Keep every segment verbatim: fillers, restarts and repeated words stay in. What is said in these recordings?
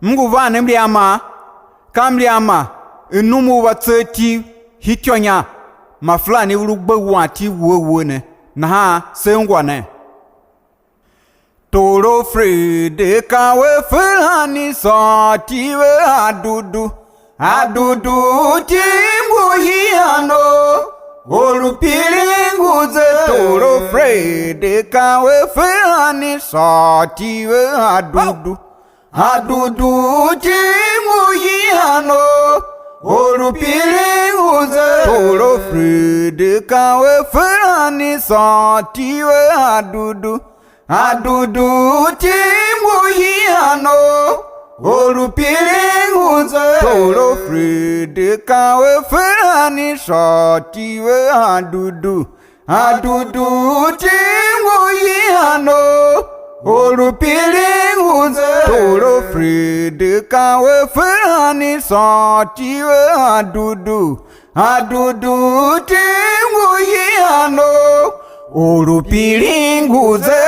M ngu van mliama, ka mliama i num u va tser ityou hii ityô inya, ma Fulani u lu gbe wan ityou wuhe wuhe ne, nahan se ungwa nen. Toro Fred ka we Fulani sôr ityou a dudu, a dudu ityou ngu hian o, or u pirin ngu ze. Toro Fred ka we Fulani sôr ityou a dudu, a dudu ityou ngu hian o, or u pirin ngu ze. Toro Fred ka we Fulani sôr ityou a dudu, a dudu ityou ngu hian o, or u pirin ngu ze. Toro Fred ka we Fulani sôr ityou a dudu, a dudu ityou ngu hian o, or u pirin ngu ze. Toro Fred ka we Fulani sôr ityou a dudu, a dudu ityou ngu hian o, or u pirin ngu ze.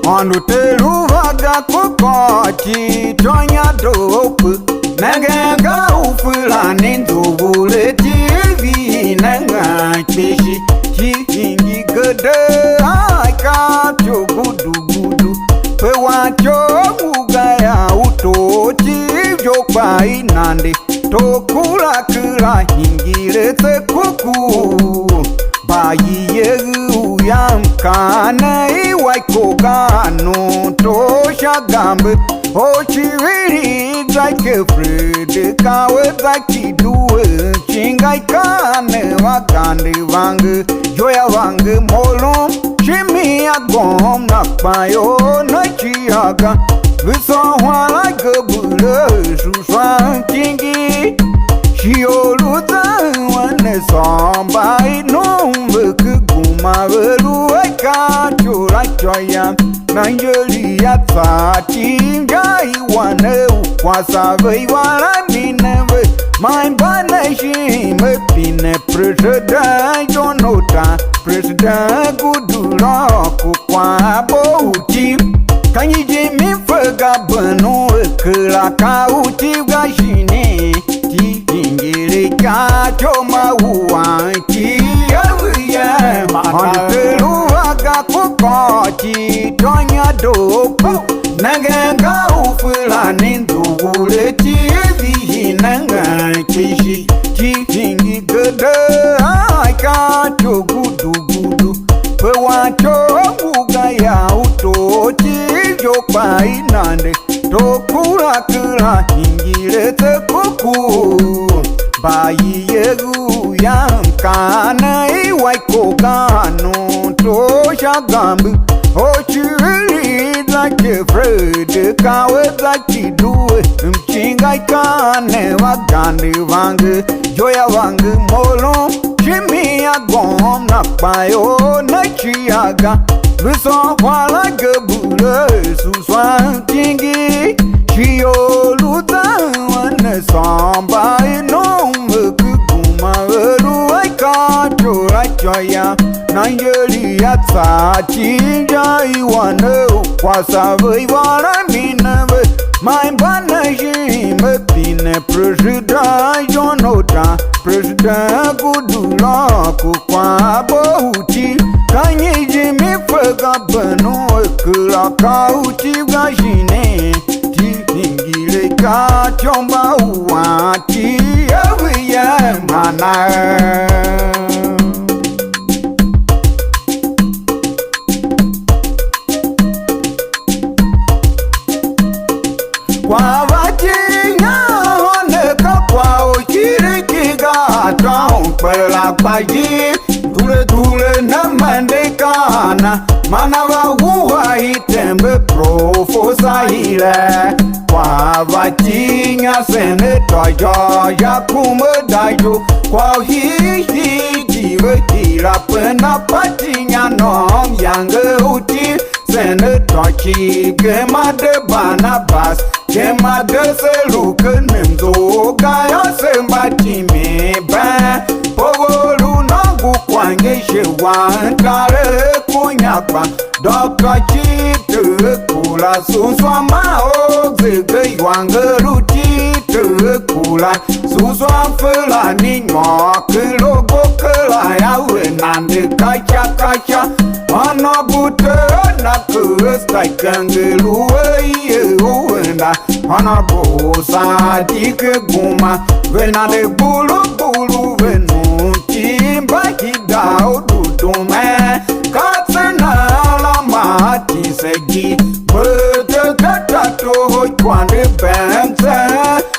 Aôndo Ter u va ga ku kôr ki ityô nya doo kpe. Nengen ga u Fulani nzughul a T V nengen kpishi, ki hingir keregh a ikav tyo gudu gudu. Pe wan tyo ngu ga ya u tor T V jo kpa i nande. Tor kura kura hingir a tse kuku. Mba i yeghe u yam kaan ne i wa iko ga nu tor sha gambe. Oshiviri za ke Fred ka we za ki due. Shinga i kaan ne va gande vange. Yo ya vange molom. Shimi ya gom na kpan yo na ci aga. Ve sôr hwan la ge bule suswan kingi. Shi or u zan wan ne sôr mba i nom ve ke guma ve lu a ikav tyo la ityô yam. Nangeli ya tsa ti inja i wane u kwasa ve i wan a mi ne ve. Ma i mba ne shin me pine President Jonathan, President Goodluck, u kwagh bo u tim. Ka nyi je mi fe ga ben u a kera ka u tiv ga shini? Ti hingir ikav tyo ma u an ti a ve ye. Aôndo Ter u va ga ku kôr ki ityô nya doo kpo. Nengen ga u Fulani nzughul a T V nengen kpishi, ki hingir keregh a ikav tyo gudu gudu. Pe wan tyo ngu ga ya u tor T V jo kpa i nande. Tor kura kura hingir a tse kuku. Mba i yeghe u yam kaan ne i wa iko ga nu tor sha gambe. Oshiviri za ke Fred ka we za ki due. Mshinga i kaan ne va gande vange. Yo ya vange molom. Shimi ya gom na kpan yo na ci aga. Ve sôr hwan la ge bule suswan kingi. Shi or u zan wan ne sôr mba i nom ve ke guma ve lu a ikav tyo la ityô yam. Nangeli ya tsa ti inja i wane u kwasa ve i wan a mi ne ve. Ma i mba ne shin me pine President Jonathan, President Goodluck, u kwagh bo u ti. Ka nyi je mi fe ga ben u a kera ka u ti ga shini? Ti hingir ikav tyo mba u an ti a ve ye mana. Kwagh va iti inya ne ka kwagh u kiriki ga, tôôn kpela kpa yi dule dule ne mende kana, man a va wuha i tembe profesa ile. Kwagh va iti inya sene tôjôô ya kume da yu, kwagh u hiihii ki ve kira pena pati nya nôm yange u ti. Sene tôô ki gema de Barnabas, gema de se lu ken mzo ga yô, se mba timin been. Pogho lu nôngo kwange ishe wan tare kunya Kpa dôka cii tegh kura, suswa ma o zege iwanger u cii tegh kura, suswa Fulani nyôr ken logo kera ya we nande kaca kaca. Honorable Tera na Krista ikenge lu we ye u wenda. Honorable Sadiq Guma, ve nande bulu bulu ve nu cii mba hida u dudume. Katsina alama a tise gi, bete kata toho kwande benze,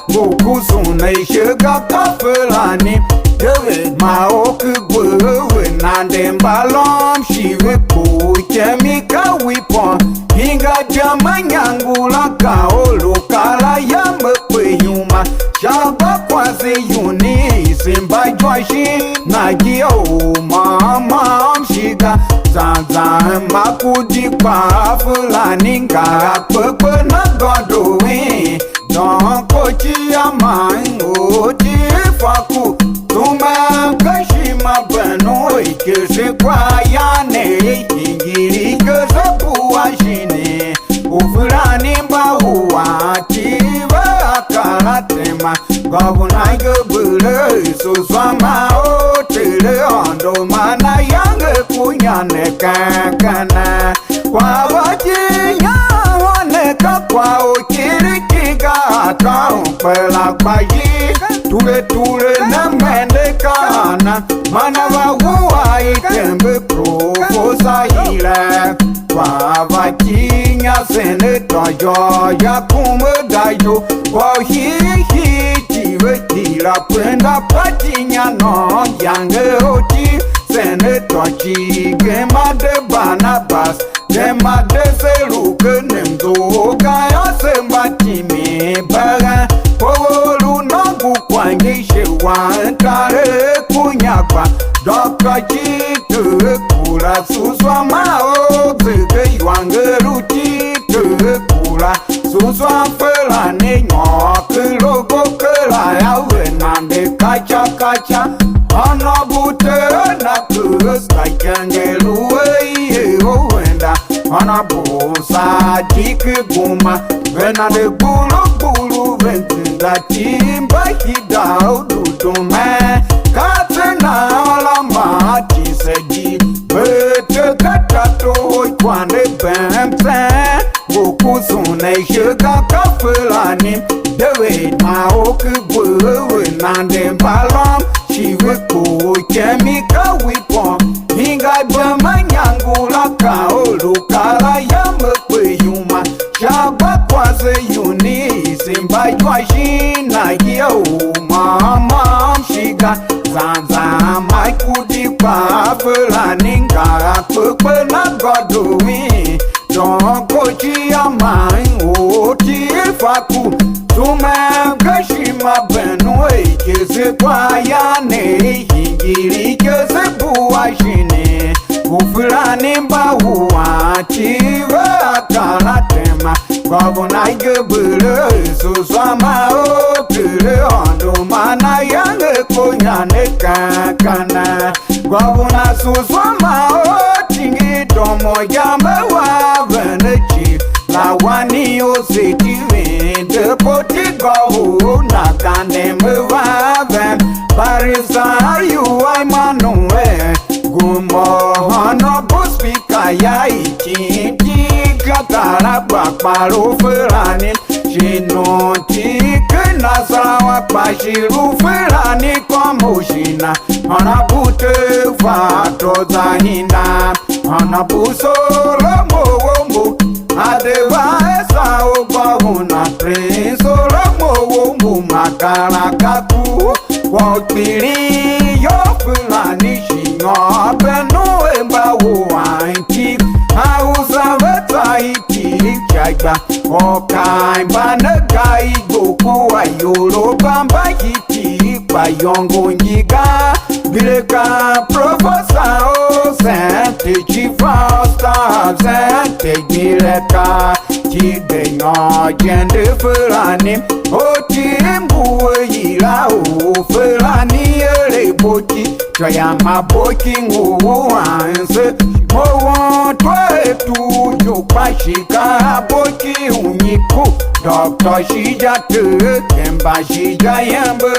bu kusun ishe ga ka Fulani. David ma o ke gwe we nande mba lom shi ve ku kemi ka weapon. Hinga jama nyangula ka o lu kala ya me kpe yuma. Sha ba kwase yuni simba jwashi na gi o mama shiga. Zan zan ma ku di kpa Fulani ngara kpekpe na gôdo win. Don ko ci a man o ci fa ku. Tuma ka shi ma ben u ikese kwa ya ne hingiri ikese bua shini. U Fulani mba u a ci ve a kar a tema. Gôvona nge bere suswa ma o tere ôndo ma na yange ku nya ne kankana. Kwa va jinya wane ka kwa u kiriki ga, ka u kpela kpa yi. Ture ture ne mende kana, mana va wua i tembe profosa ile. Kwa va jinya sene tôjô ya kume da yo. Kwa u hiihii ti ve tira penda pa jinya nô yange oti. Sene tôji gema de Barnabas. Tema de se lu ken mzough ga yô, se mba timi bagha. Kpo u lu nôngo kwangi ishe wan tare ku nya gba. Dôka cii tegh kura, suswa ma o zege iwanger u cii tegh kura. Suswa Fulani nyôr ken logo kera ya we nande kaca kaca. Honorable Tera na Krista ikenge lu we ye u wenda. Honorable Sadiq Guma, ve nande gbulu gbulu ve nzinga timba hida u dudume. Katsina alama a tise gi, ve te kata toho kwande bem sen. Ngu kusun ne ishe ga ka Fulani. David ma o ke gbe we nande mba lom, shi ve kpo kemi ka weapon. Hinga jama nyangula ka o lu kara ya me kpe yuma. Sha gba kwase yuni simba jwa shin na ye u mama shiga. Zan zan ma ku di kpa Fulani ngara kpekpe na gôdo win. Don ko ci a man u ti fa ku. Tumem ka shima ben u ikese kwa ya ne hingiri ikese bua shini. U Fulani mba u a ci ve a kar a tema. Gôvona i ge bere suswa ma o tere ôndo ma na yange ko nya ne kankana. Gôvona suswa ma o tingi domo yambe wa vende ci. La wani o se ti vende poti gôvona kande me va ven. Barisa yu ai manu e. Gumbo hono bu speaker ya iti ti katara kpakpar u Fulani. Shi nonti ken Nasarawa kpa shi lu Fulani kômbo shina. Hana bu te fa to za hina. Hana bu solo mo wo mo. Advisor u governor Prince solo mo wo mo makara kaku. Kwa u kpiligh yô, Fulani shi nyôr been u emba u anti. Hausa ve tsa iti sha igba. Okai mba ne ga i go ku ayol u bamba iti kpa yôngo nyiga. Bileka professor o sente chief of staff sente bileka. Ki de nyôr jende Fulani. Oti mbu yila u Fulani ere boki. Chwa ya maboki ngu u anse. Mo won to Tu yo kpa shi ka aboki u nyi ku, Doctor Shija te, Kemba Shija yambe,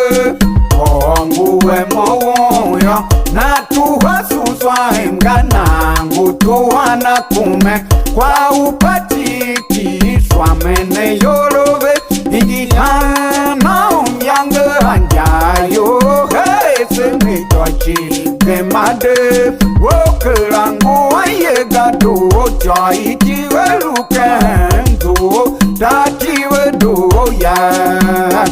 Kongo we mo won yo, na tu ha suswa em ga na ngu tu ana kume, kwa u pati ti swa mene yoro ve, ingi ha na um yange anja yo, hey, se me dochi. Kemade, wo kera ngu a ye ga do, cho iti ve lu ken do, ta ti ve do ya.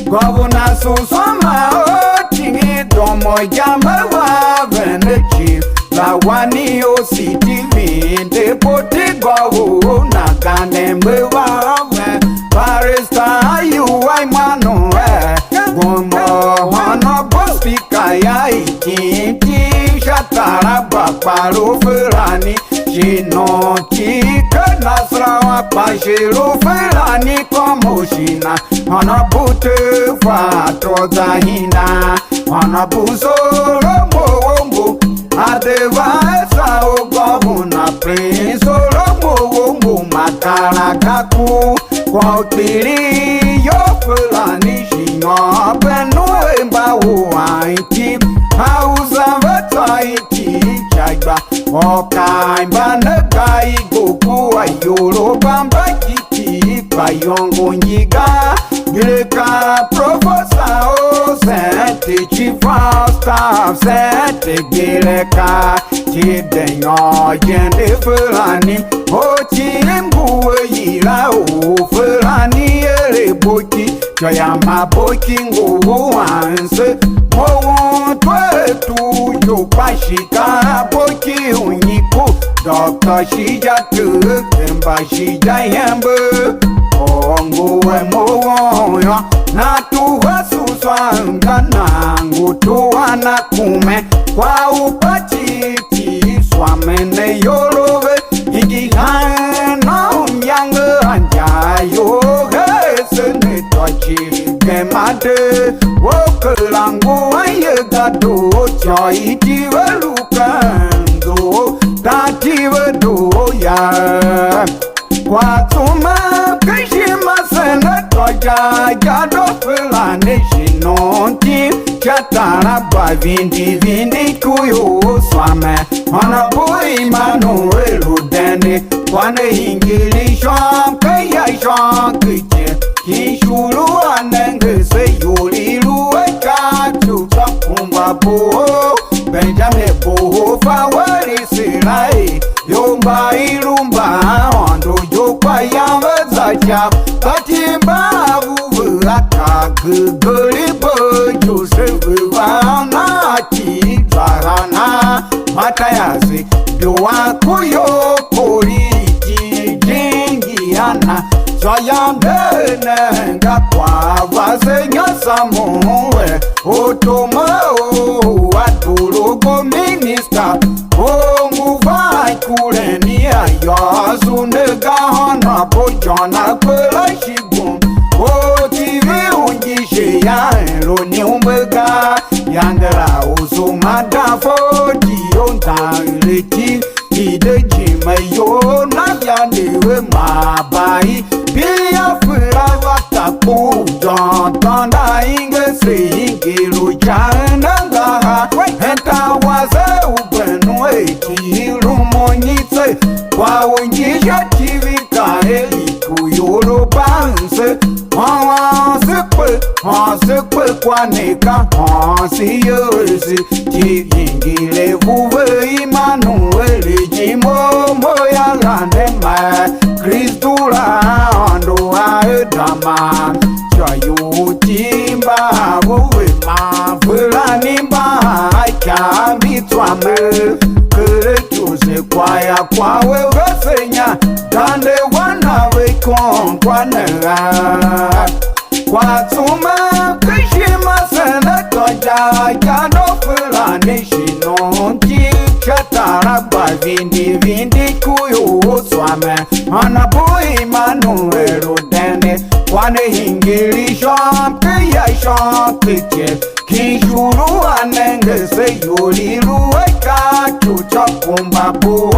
Governor Susoma o tini domo jamba wa vende chi, la wani o siti vinde poti governor gane mbe wa ven, barista ayu ai manu eh, gombo hono bosti Kaya ikinti sha taraba kpa lu Fulani, shi no ki ke Nasarawa kpa shi lu Fulani, komoshina hana bute fa to za hina, hana buso lo mo wongo, adevisa o governor Prince Solomon wongo makara kaku, kwa utili yo Fulani shi nyô benu emba u aiti, Hausa ve tsa iti chagba, okai mba ne ga i goku a Yoruba mba kiki kpa yongo nyiga, Bilika professor o sente chief of staff sente Bilika, ti de nyô jende Fulani, o ti mbu yila u Fulani ere boki, cho ya ma boki ngu wanse, mo won twe tu yo kpa shika boki unyiku, Doctor Shija tu, Kemba Shija yambe, o ngu we mo won yo, na tu ha suswa nga na ngu tu ana kume, kwa u pati ti swa mene yoro ve, igi han na unyange anja yo, he se ne tôji gema de, wo kera ngu a ye ga do, cho iti ve lu ken do, ta ti ve do ya. Kwa tsuma kishima sende tôja ga do Fulani shi non ti, sha taraba vindi vindi ku yo swame. Honorable Emmanuel Udende, kwa ne ingili shon ke ya shon kiche, ki shuru anenge se yuri lu e ka tu sa kumba bo, Benjamin bo fa wari sirai, yomba ilumba ondo yo kwa yambe za cha, katimba vuvu ata guguri bo Joseph va na ti zarana, Matayasi, dua kuyo koriti jingi ana, soyande ne nga kwa vase nyasamu we, otomo o atorogo minister, o ngu va kureni ayôôso ne ga hana bo jona kpela shi gum, o TV ungi shi ya ero ni umbega, yangera usu manda fo di yo nda leti, ide jime yo na ya ne we ma bai, bia fura va ta ku don don da inge se inge lu ja na ga ha, henta wa se u benu e ki lu mo nyi se, kwa ungi sha TV ka e ku yoro ban se. Hon se kpe, hon se kpe kwa ne ka, hon se yese, ti ingile vuve Emmanuel jimo mo ya la ne ma, Kristu la ando a edama, cha yu timba vuve ma, Fulani mba a cha mi tswame, kere Joseph kwa ya kwa we vese nya, dande wana ve kon kwa ne ga. Kwa tsuma kishima sende tôja ya do Fulani shi non ti, sha taraba vindi vindi ku yo swame. Ana bo Emmanuel Udende, kwa ne ingili shon ke ya shon ke che. Ki shuru anenge se yoli lu e ka chucha kumba bo,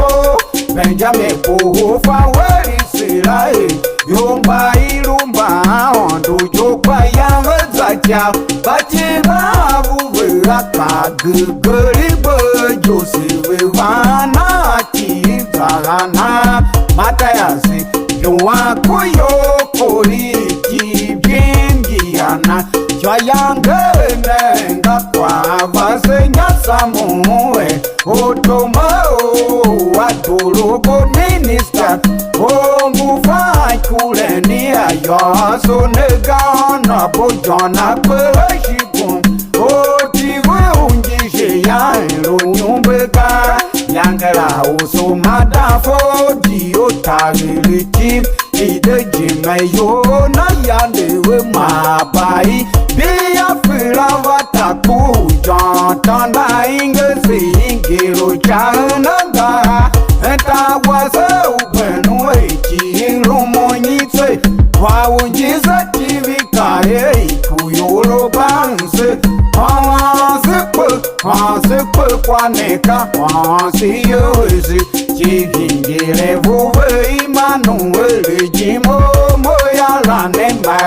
ben Benjamin kohol fa uwegh Iserael, ior mba i lu mba Aôndo ijokpa yam ve za ityô, mba cin mba a vu ve a ka geger i gbe Joseph ve van a kighir za a na Mataias, Yoan ku Yokori ki jim ngi a na. Sha iyange ne nga kwagh a vase nya Samuel, Otomeo a dolobo minister, o ngu fan Kurenia yô, so ne ga ônôbo John a kpe a shi bum, o tive u ngi je yan lu nyumbe ga, yangela u so madan fo di o tagh li tim, i de jime yo na yande ve ma bai, bia fila va ta ku John tônda inge se ingelo ca na ga, ta wase u ben u e ci rumun nyi se, wa u nyi se TV ka e ku yolo ban se, pãse kpe, pãse kpe kwa ne ka pãse yose, ci vingire vuve Imanueli jimo mo ya la ne ma,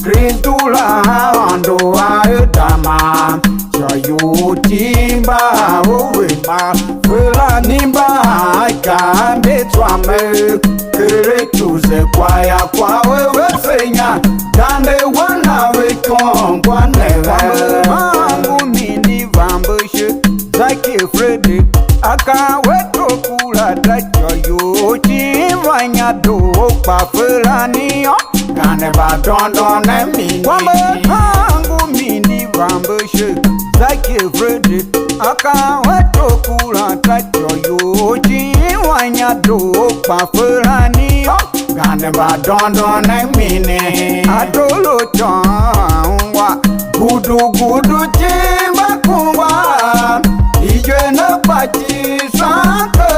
Kristu la Aôndo a dama. Sha ior ti mba a ove ma, Fulani mba a ka mbe tswa me, kere tuze kwa ya kwa we ve se nya, dande wana ve kongwa ne ve. Angu mindi vambe she, Zaki Fredi, aka we to kula da cho yo, chi va nya do kpa Fulani yo. Gande mba dondon ne mini. Kwambe hangu mindi vambe she, Zaki Fredi, aka we to kula ta cho yo, chi wa nya do kpa Fulani. Gande mba dondon ne mini. Atolo chon wa, gudu gudu chi mba kungwa, ije ne kpa chi sanke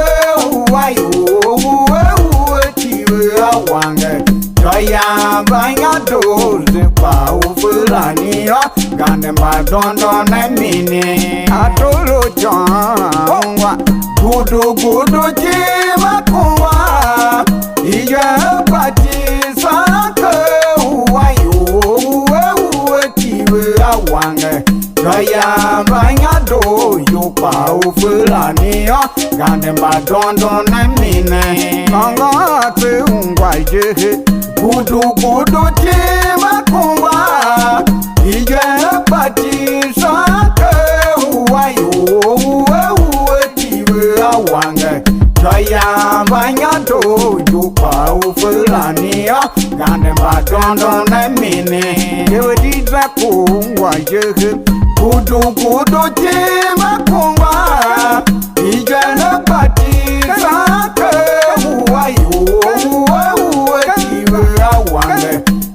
uwa yo, uwe uwe chi we awange. Yô, yam va nya doo ze kpa u Fulani yô, gande mba dondon a mini. A tolo jôôn wa, gudu gudu jim a kungwa, iyange kpa jim saan ker u wa ior u we u we ki ve a wange. Yô, yam va nya doo ior kpa u Fulani yô, gande mba dondon a mini. Kôngo a tse ungwa je he, gudu gudu jim a kungwa, iyange kpa jim saan ker u wa ior u we u we ki ve a wange. Yô, yam va nya doo ior kpa u Fulani yô, gande mba dondon a mini. Ye ve di za ku ungwa je he, gudu gudu jim a kungwa, iyange kpa jim saan ker u wa ior u we u we ki ve a wange.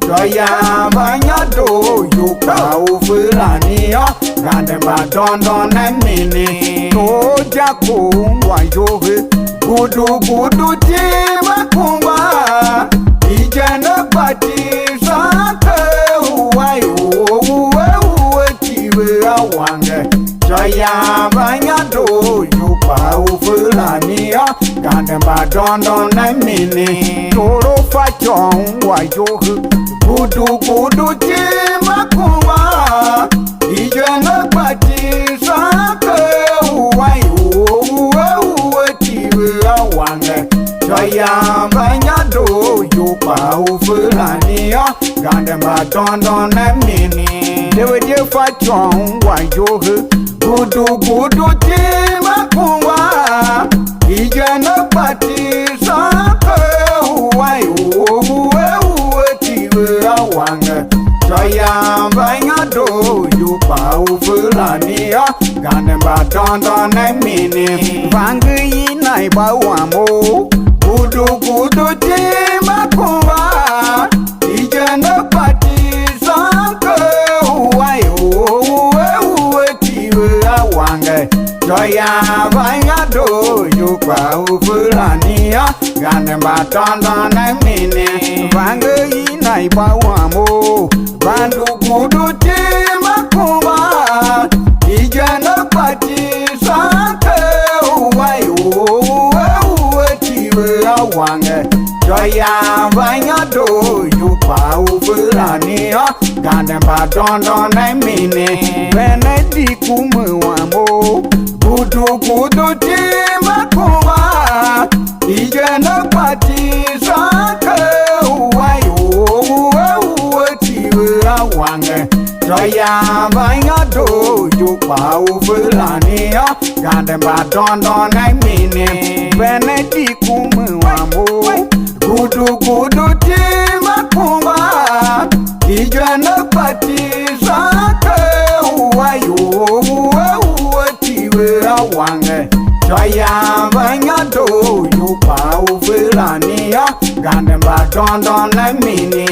Yô, yam va nya doo ior kpa u Fulani yô, gande mba dondon a mini. Tor ja ku ungwa ior he, gudu gudu jim a kungwa, iyange kpa jim saan ker u wa ior u we u we ki ve a wange. Yô, yam va nya doo ior kpa u Fulani yô, gande mba dondon a mini. Toro fatyô ungwa ior he, gudu gudu jim a kungwa, iyange kpa jim saan ker u wa ior u we u we ki ve a wange. Yô, yam va nya doo ior kpa u Fulani yô, gande mba dondon a mini. De ve di fatyô ungwa ior he, gudu gudu jim a kungwa, iyange kpa jim saan ker u wa ior u we u we ki ve a wange. Yô, yam va nya doo ior kpa u Fulani yô, gande mba dondon a mini. Vange i na i gba wam o, gudu gudu jim a kungwa, iyange kpa jim saan ker u wa ior u we u we ki ve a wange. Yô, yam va nya doo ior kpa u Fulani yô, gande mba dondon a mini. Vange i na i gba wam o, bandu gudu jim a kungwa, iyange kpa jim saan ker u wa ior u we u we ki Wange, jô yam va nyô doo, you kpa u Fulani yô, gande mba dondon a mini. Benedict u me wam o, gudu gudu tim akumba, ijen a kpa ti zan ke u wa ior u e u e ti ve a wange. Jô yam va nyô doo, you kpa u Fulani yô, gande mba dondon a mini. Benedict u me wam o, gudu gudu tim akumba, ijen a kpa ti zan ke u wa ior u e u e ti ve a wange. Jô yam va nyô doo, you kpa u Fulani yô, gande mba dondon a mini.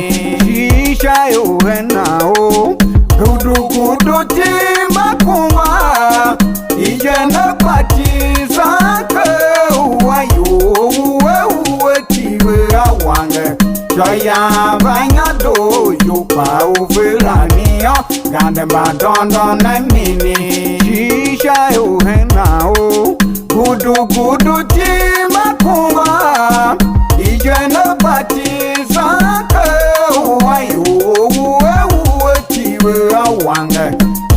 Shisha ior hen a o, gudu gudu tim akumba, ijen a kpa ti zan ke u wa ior u e u e ti ve a wange. Jô yam va nyô doo, you kpa u Fulani yô, gande mba dondon a mini. Shisha ior hen a o, gudu gudu tim akumba, ijen a kpa ti zan ke u wa ior u e u e ti ve a wange.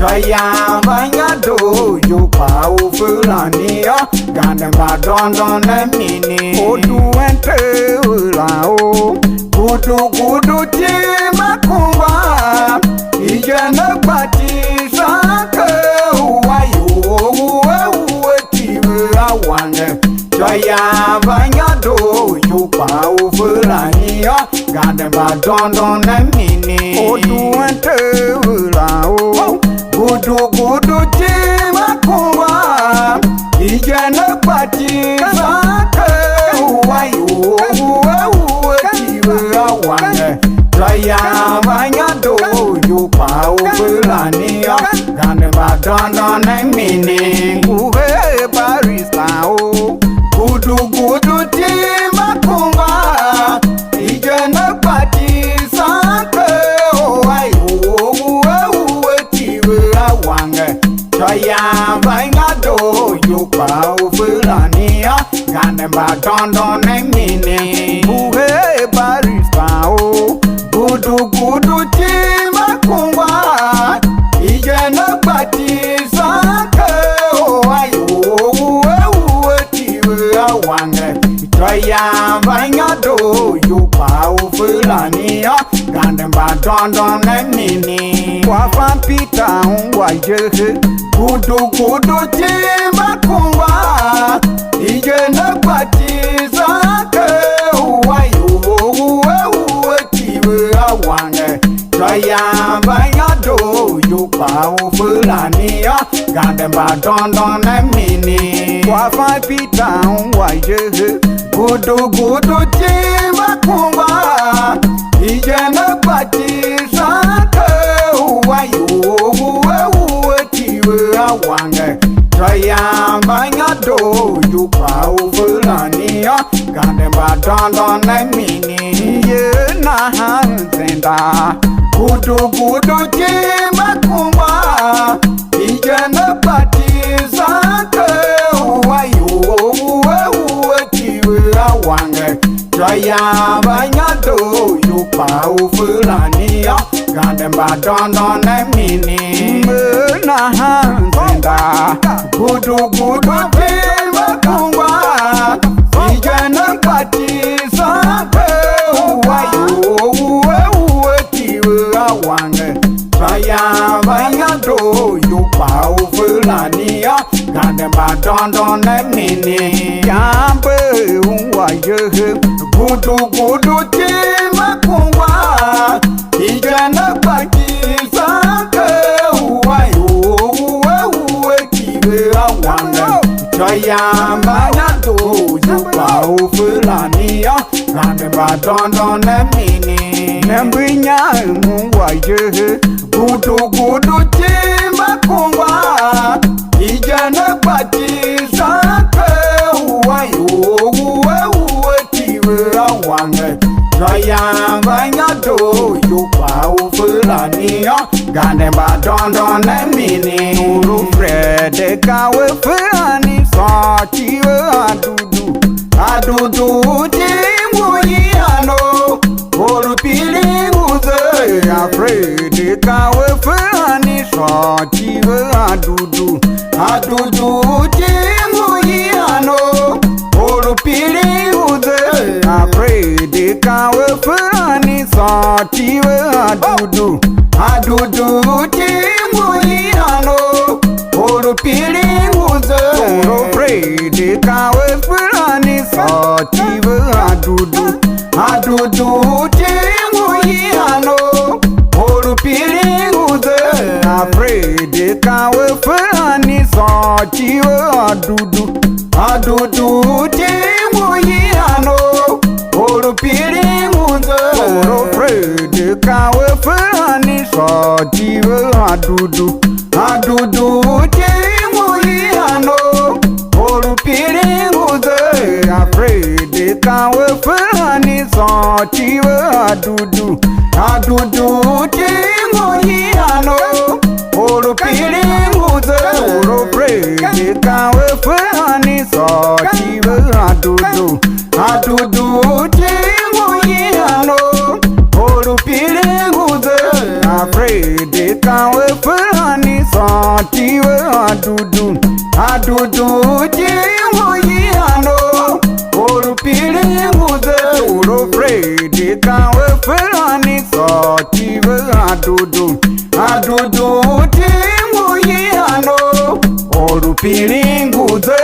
Jô yam va nyô doo, you kpa u Fulani yô, gande mba dondon a mini. O duen te u la o, gudu gudu tim akumba, ijen a kpa ti zan ke u wa ior u e u e ti ve a wange. Jô yam va nyô doo, you kpa u Fulani yô, gande mba dondon a mini. O duen te u la o, gudu gudu tim akumba, ijen a kpa ti zan ke u wa ior u e u e ti ve a wange. Jô yam va nyô doo, you kpa u Fulani yô, gande mba dondon a mini. Ngu he barista o, gudu gudu tim akumba, ijen a kpa ti zan ke u wa ior u e u e ti ve a wange. Jô yam va nyô doo, you kpa u Fulani yô, gande mba dondon a mini. Ngu he barista o, gudu gudu tim akumba, ijen a kpa ti zan ke u wa ior u e u e ti ve a wange. Jô yam va nyô doo, you kpa u Fulani yô, gande mba dondon a mini. Kwagh fan Peter ungwa je he, gudu gudu tim akumba, ijen a kpa ti zan ke u wa ior u e u e ti ve a wange. Jô yam va nyô doo, you kpa u Fulani yô, gande mba dondon a mini. Kwagh fan Peter ungwa je he, gudu gudu tim akumba, ijen a kpa ti zan ke u wa ior u e u e ti ve a wange. Jô yam va nyô doo, you kpa u Fulani yô, gande mba dondon a mini. Ye nahan zenda, gudu gudu tim akumba, ijen a kpa ti zan ke u wa ior u e u e ti ve a wange. Jô yam va nyô doo, you kpa u Fulani yô, gande mba dondon a mini. Me nahan zenda, gudu gudu tim akumba, ijen a kpa ti zan ke u wa ior u e u e ti ve a wange. Jô yam va nyô doo, you kpa u Fulani yô, gande mba dondon a mini. Yambe ungwa je he, gudu gudu tim akumba, ijen a kpa ti zan ke u wa ior u e u e ti ve a wange. Jô yam va nyô doo, you kpa u Fulani yô, gande mba dondon a mini. Ne mbu inya ungwa je he, gudu gudu tim akumba, ijen a kpa ti zan ke u wa ior u e u e ti ve a wange. Jô yam va nyô doo, you kpa u Fulani yô, gande mba dondon a mini. Uru Fred ka we Fulani sôr ti ve a dudu, a dudu ti Muyiano, olupiringuze, afraid ka we furani sôti ve adudu, adudu ti muyiano, olupiringuze, afraid ka we furani sôti ve adudu, adudu ti muyiano, olupiringuze, olupiringuze, ka we furani sôti ve adudu, adudu ti muyiano, olupiringuze, afraid ka we furani sôti ve adudu, adudu ti muyiano, olupiringuze, olupiringuze, ka we furani sôti ve adudu, adudu ti muyiano, olupiringuze, afraid ka we furani sôti ve adudu, adudu ti muyiano, olupiringuze, olupiringuze, ka we furani sôti ve adudu, adudu ti muyiano, olupiringuze, afraid ka we furani sôti ve adudu, adudu ti muyiano, olupiringuze, olupiringuze, ka we furani sôti ve adudu, adudu ti muyiano, olupiringuze,